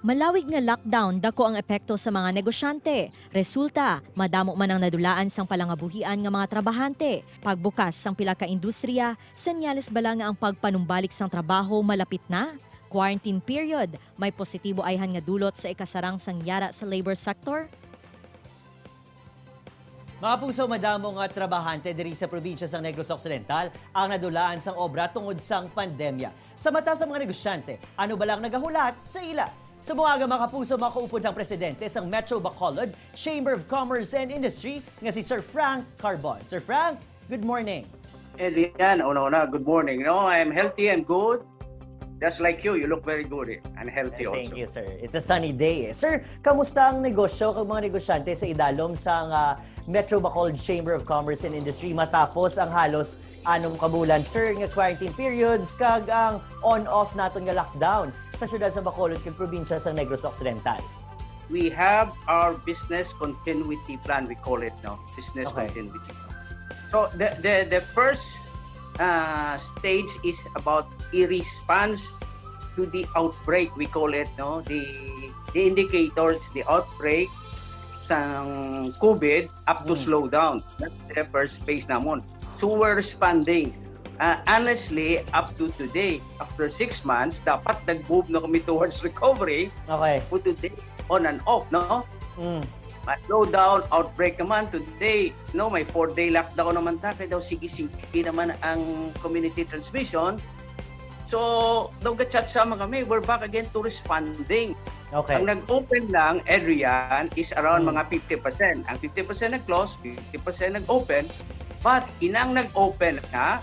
Malawig nga lockdown, dako ang epekto sa mga negosyante. Resulta, madamo man ang nadulaan sang palangabuhian nga mga trabahante. Pagbukas sang pila ka industriya, senyales bala nga ang pagpanumbalik sang trabaho malapit na? Quarantine period, may positibo ayhan nga dulot sa ikasarang sang yara sa labor sector? Mga puso, madamo nga trabahante diri sa probinsya sang Negros Occidental ang nadulaan sang obra tungod sang pandemya. Sa mata sa mga negosyante, ano ba lang nagahulat sa ila? Sa buhaga, mga kapuso, makaupod ang presidente sang Metro Bacolod Chamber of Commerce and Industry nga si Sir Frank Carbon. Sir Frank, good morning. Elian, una-una, good morning. No, I'm healthy, I'm good. Just like you, you look very good and healthy Thank also. You, sir. It's a sunny day, eh. Sir, kamusta ang negosyo kag mga negosyante sa idalom sa Metro Bacolod Chamber of Commerce and Industry matapos ang halos 6 ka bulan, sir, nga quarantine periods kag ang on-off naton nga lockdown sa syudad sa Bacolod kag probinsya sa Negros Occidental? We have our business continuity plan, we call it, no? Business continuity plan. So the first stage is about a response to the outbreak, we call it, no? The indicators, the outbreak sang COVID up to slow down. That's the first phase namon. So we're responding. Honestly, up to today, after 6 months, dapat nag-move na kami towards recovery. But today, on and off, no? Ma-slow down, outbreak naman. Today, no, may 4-day lockdown naman ta. Kaya daw sige-sige naman ang community transmission. So, daw chat sama kami, we're back again to responding. Ang nag-open lang, Adrian, is around mga 50%. Ang 50% nag-close, 50% nag-open. But inang nag-open na,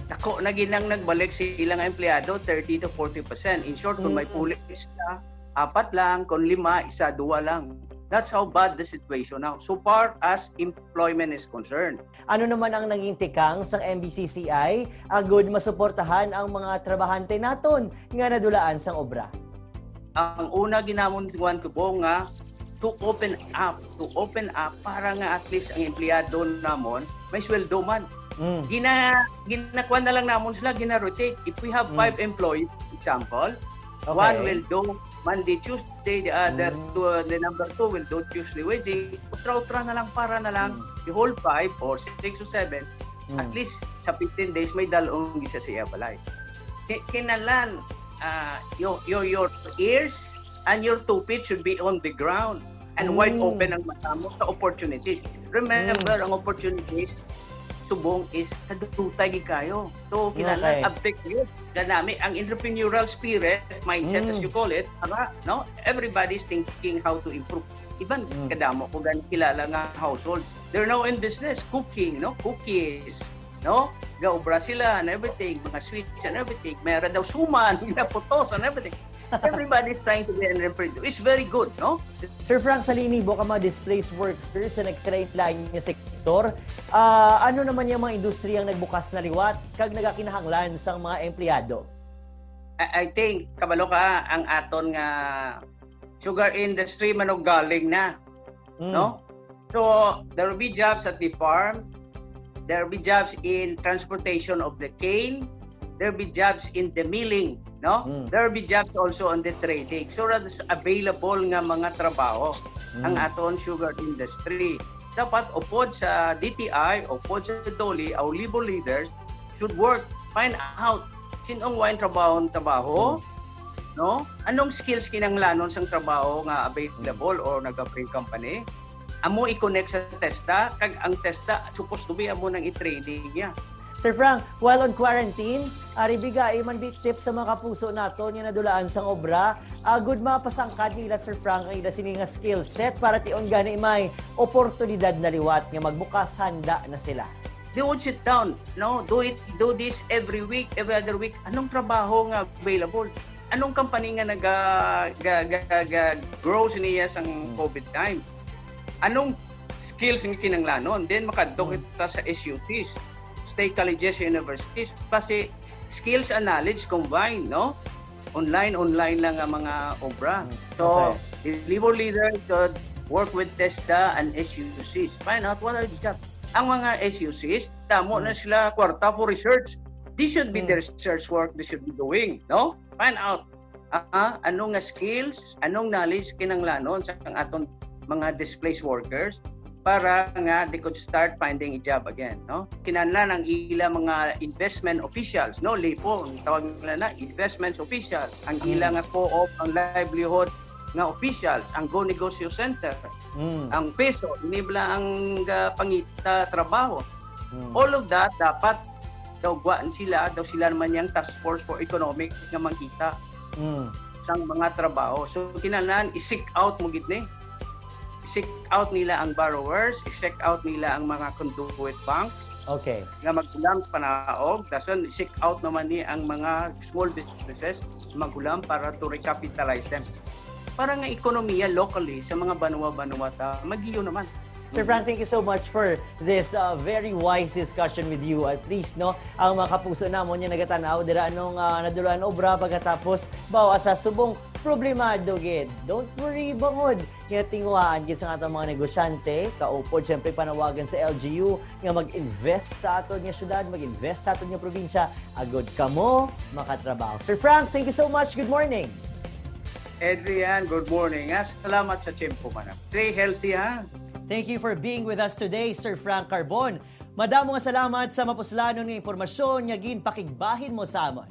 dako na ginang nagbalik sa ilang empleyado, 30 to 40%. In short, kung may puli sila, apat lang, kung lima, isa, duwa lang. That's how bad the situation now, so far as employment is concerned. Ano naman ang naging tikang sang MBCCI agud masuportahan ang mga trabahante naton nga nadulaan sang obra? Ang una ginamon ko po nga to open up para nga at least ang empleyado namon may sweldo man. Ginakuan na lang namon sila, gina-rotate. If we have five employees, example, one will do Monday, Tuesday, the other two, the number two will do Tuesday, Wednesday. Utra-utra na lang para na lang the whole five or six or seven, at least sa 15 days may dalong isa sa iya balay. Kinalan, your ears and your two feet should be on the ground and wide open ang mata mo sa opportunities. Remember, ang opportunities subong is kadutay gid kayo. So kinahanglan uptake yun. Ganami ang entrepreneurial spirit, mindset as you call it, para no, everybody's thinking how to improve. Even kadamo ko gani kilala nga household. They're now in business, cooking, no? Cookies, no? Gaobra sila and everything, mga sweets and everything. Meron daw suman, putos and everything. Everybody's trying to be an entrepreneur. It's very good, no? Sir Frank, sa linibo ka mga displaced workers sa nagkalain nga sektor, ano naman yung mga industriyang nagbukas na liwat kag nagakinahanglan sang mga empleyado? I think kabalo ka ang aton nga sugar industry manog galing na, no? So there will be jobs at the farm, there will be jobs in transportation of the cane, there will be jobs in the milling, no? There will be jobs also on the trading. So that's available nga mga trabaho ang aton sugar industry. Dapat upod sa DTI, upod sa DOLE, our labor leaders should work, find out sinong wain trabaho, no? Anong skills kinanglanon sang trabaho nga available or nag-bring company? Amo i-connect sa TESDA kag ang TESDA supposed to be amo nang i-training niya. Sir Frank, while on quarantine, ari bigay man bit tips sa mga kapuso nato nga nadulaan sang obra, good mapasangkad nila, Sir Frank, ang ila sini nga skill set para tion gani may oportunidad na liwat nga magbukas, handa na sila. They would sit down, no? Do it, do this every week, every other week. Anong trabaho nga available? Anong company nga naga ga, ga, ga, grow niya sang COVID time? Anong skills nga kinanglanon? Then makadto kita sa SUTs, state colleges, universities, kasi skills and knowledge combined, no? Online, online lang ang mga obra. So, the labor leader should work with TESDA and SUCs. Find out what are the jobs. Ang mga SUCs, damo na sila kwarta for research. This should be the research work they should be doing, no? Find out. Ano nga skills, anong knowledge kinanglanon sa aton mga displaced workers para nga they could start finding a job again, no? Kinahanglan ang ila mga investment officials, no? LIPO ang tawag nila na investments officials, ang ila nga co-op, ang livelihood nga officials, ang Go Negosyo Center, ang PESO, inibla ang pangita trabaho. All of that dapat daw gwaan sila, daw sila naman yung task force for economic nga mangita sang mga trabaho. So kinahanglan i-seek out mo gid ni. I-seek out nila ang borrowers, i-seek out nila ang mga conduit banks nga maghulam sa panaog. Dason i-seek out naman ni ang mga small businesses maghulam para to recapitalize them. Para nga ekonomiya locally sa mga banwa-banwa ta magiyo naman. Sir Frank, thank you so much for this very wise discussion with you. At least, no, ang mga kapuso namon nga nagatanaw, dira anong nadulaan obra pagkatapos bawa sa subong problemado gid. Don't worry, bangod. Nga tinguhaan gid sa atong mga negosyante, kaupod syempre panawagan sa LGU nga mag-invest sa aton nga syudad, mag-invest sa aton nga probinsya, agod kamo makatrabaho. Sir Frank, thank you so much. Good morning. Adrian, good morning. Ha? Salamat sa tiyempo man. Stay healthy, ha. Thank you for being with us today, Sir Frank Carbon. Madamo nga salamat sa mapuslanon nga impormasyon nga ginpakigbahin mo sa amon.